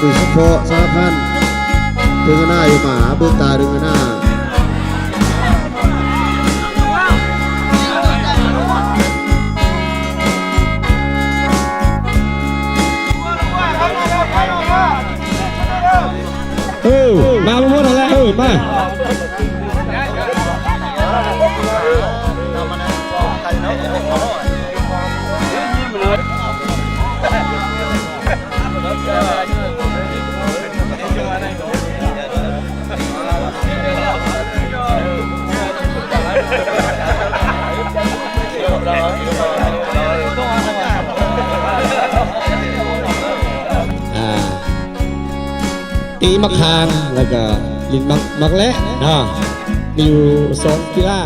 ໂດຍສະເພາະສະຫະພັນເທິງອະນາ ຢູ່ມາຫາເບິ່ງຕາເທິງອະນາ. ເອີ ມາໝົດຫັ້ນແຫຼະ ເອີ ມາ. ອ່າ ຕີໝາກຄາງ ແລ້ວກໍຫຼິ້ນໝາກ ໝາກແລະເນາະ ມີຢູ່ສອງກິລາ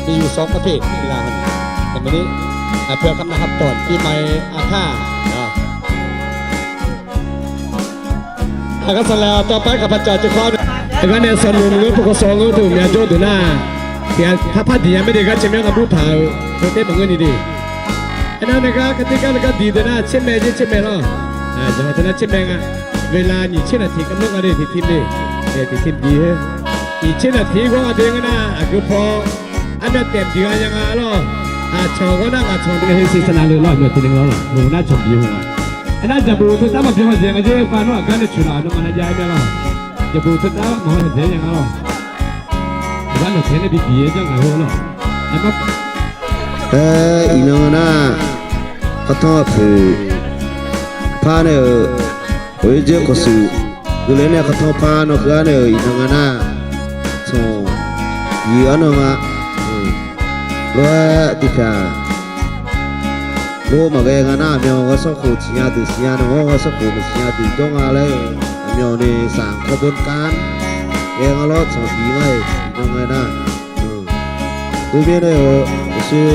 ມີຢູ່ສອງປະເພດກິລາຫັ້ນ. ແຕ່ມື້ນີ້ ອ່າ ເພື່ອຄຳນັບຮັບຕ້ອນປີໃໝ່ອາຄາເນາະ. ອາ ຄັນຊັ້ນແລ້ວ ຕໍ່ໄປຂ້າພະເຈົ້າຈະຂໍ ແລ້ວກໍໃນສ່ວນໜຶ່ງເງິນ ປກສ ເງິນ ຖືກແມ່ນໂຈດຢູ່ໜ້າ ເສຍ ຖ້າພັດດີ ແມ່ນເດັກກໍຈະແມ່ນກັບຜູ້ພາ ເພິ່ນເຕັມເງິນດີໆ. ອັນນັ້ນນະກະ ກະຕິການະກະດີເດີນະ ເຊັນແມ່ເຈັດ ເຊັນແມ່ເນາະ ອາ ຈະພັດທະນາເຊັນແມ່ອະ ເວລານີ້ເຈັດນາທີກຳນົດເອົາເດ້ ທີ່ທີມເດ້ ເອີ ທີ່ທີມດີເອີ ອີກເຈັດນາທີຂອງອາເດງນະ ອາ ຄືພໍ ອັນນັ້ນແຕ້ມເດືອນຍັງອະລອ ອາ ຊອກກໍນັກອາ ຊອກກໍເຮັດສິຊະນະເລີຍລອດເມື່ອທີໜຶ່ງລອດ ໂຫ ໜ້າຊົມດີໂຫ ອັນນັ້ນຈະບູເທິງຕາມມາເປັນຮອດແສງອາເຈ ປານວ່າການໄດ້ຊຸລານຳມານະຍາຍແມ່ນລອ ຈະບູເທິງຕາມມາຮອດແສງຍັງອະລອ ການເຮັດໃຫ້ດີໆ ຈັ່ງອະໂຫລອ ເອີ ອີໜຶ່ງນະ ຂະທອບຄື ພາເນີ ໂອເຈ ຂໍຊື່ ຄືເລີຍເນຍ ຂະທອບພາເນາະ ຄືອັນເນີ ອີໜຶ່ງນະ ຊອຍ ອີອັນເນີ ເອີ ລະຕິກາ ໂລມາແວງອານາ ມຽວກໍສະໂຄຊິຍາ ຕື່ຊິຍານະ ໂອກໍສະໂຄມິຊິຍາ ຕື່ຈົ່ງອາໄລ ມຽວນີ້ສ້າງຂະບວນການ ແວງອາລອດສອງປີໄວ້ ອີໜຶ່ງນະ. ເອີ ຄືເມເນ ເອີ ຊື່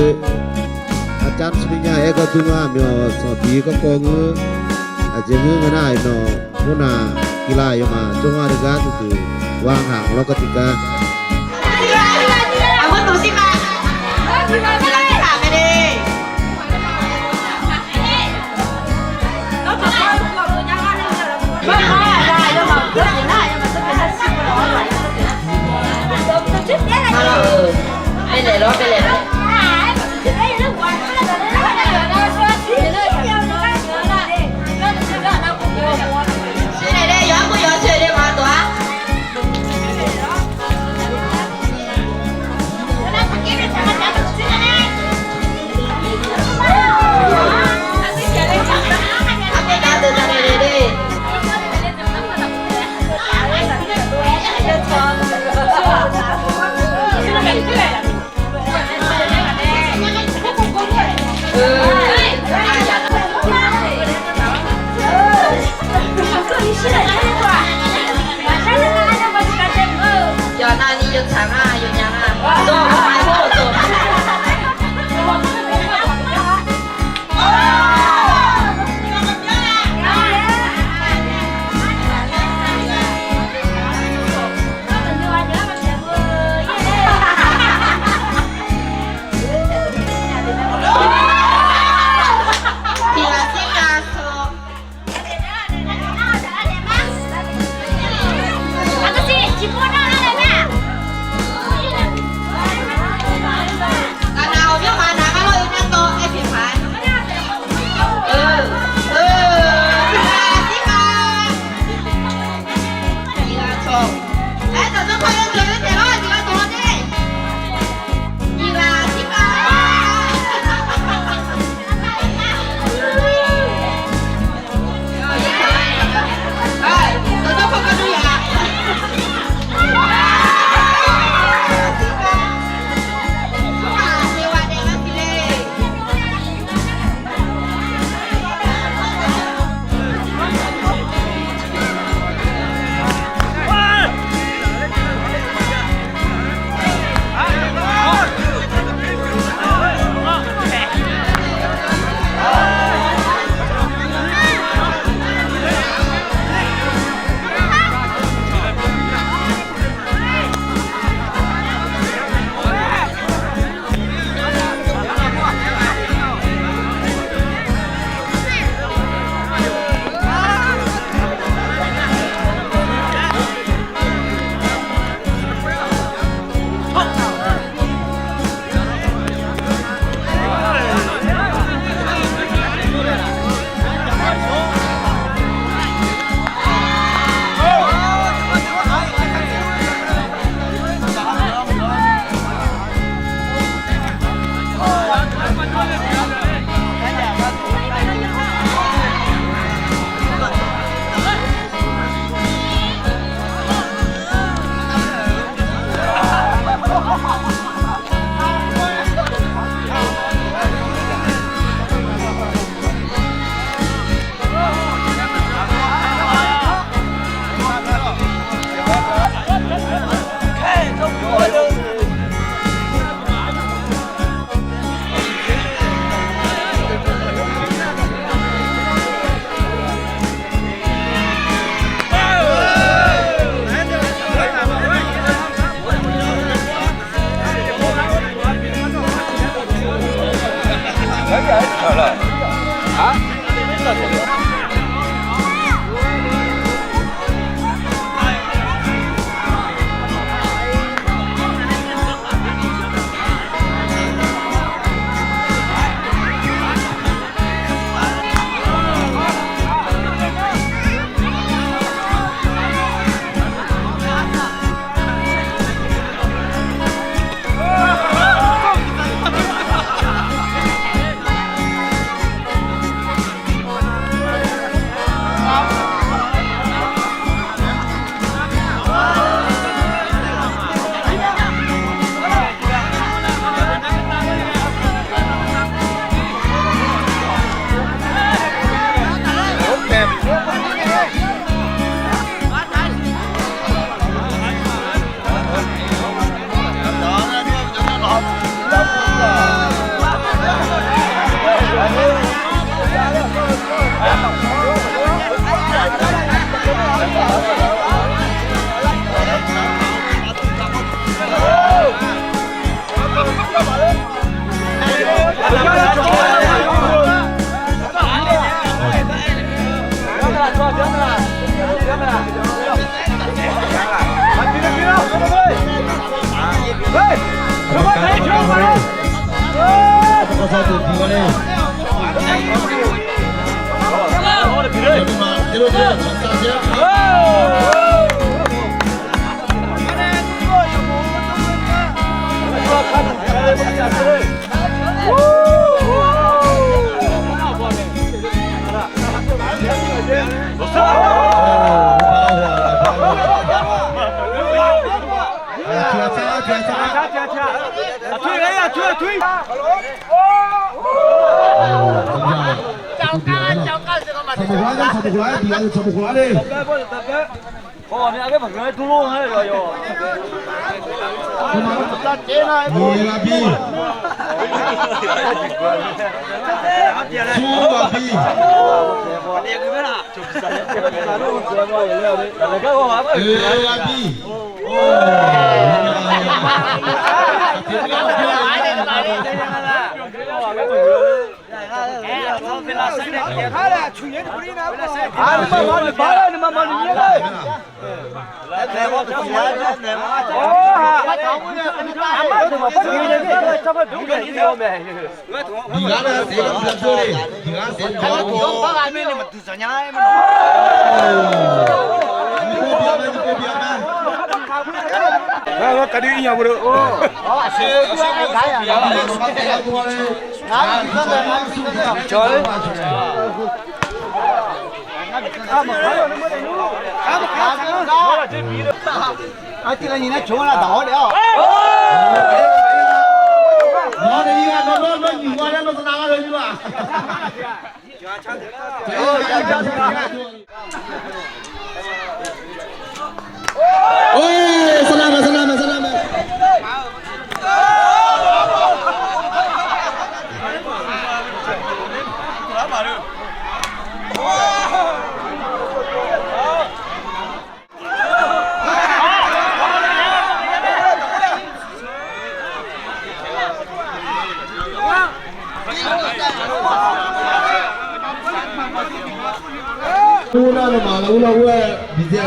ອາຈານສຸລິຍາ ເອກະຕຸງາ ມຽວສອງປີກໍກໍງື ອາເຈງືງານາຍເນາະ ຫົວໜ້າກິລາຢູ່ມາ ຈົງອາລິກາ ຄືວາງຫາງລອກກະຕິກາ Thank you. Una nomás, una, una, dice,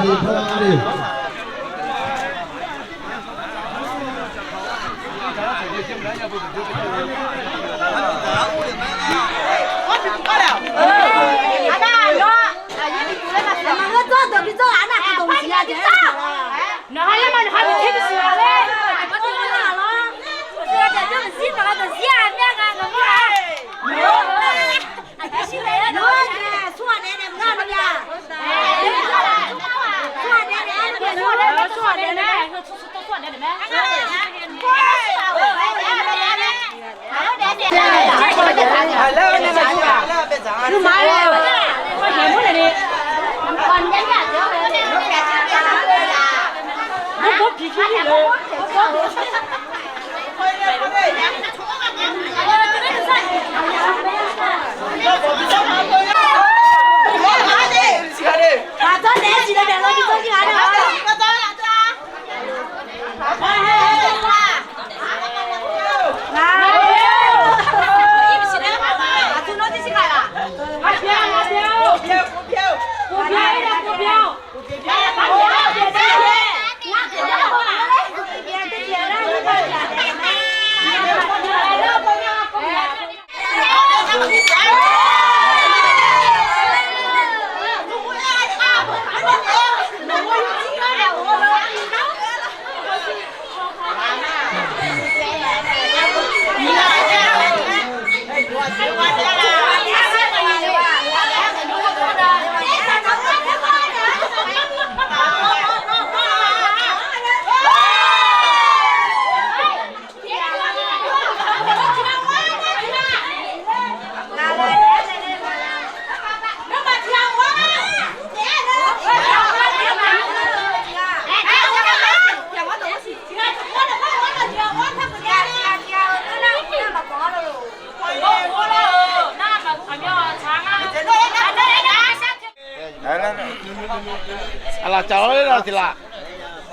ຈະເລີຍລະຕິລະ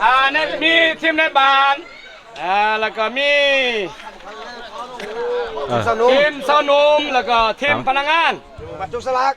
ອ່າ ໃນ ມີທີມໃນບ້ານ ອ່າ ແລ້ວກໍມີ ເອີ ທີມຊາວໜຸ່ມ ແລ້ວກໍທີມພະນັກງານ ມາຈຸສະຫຼາກ.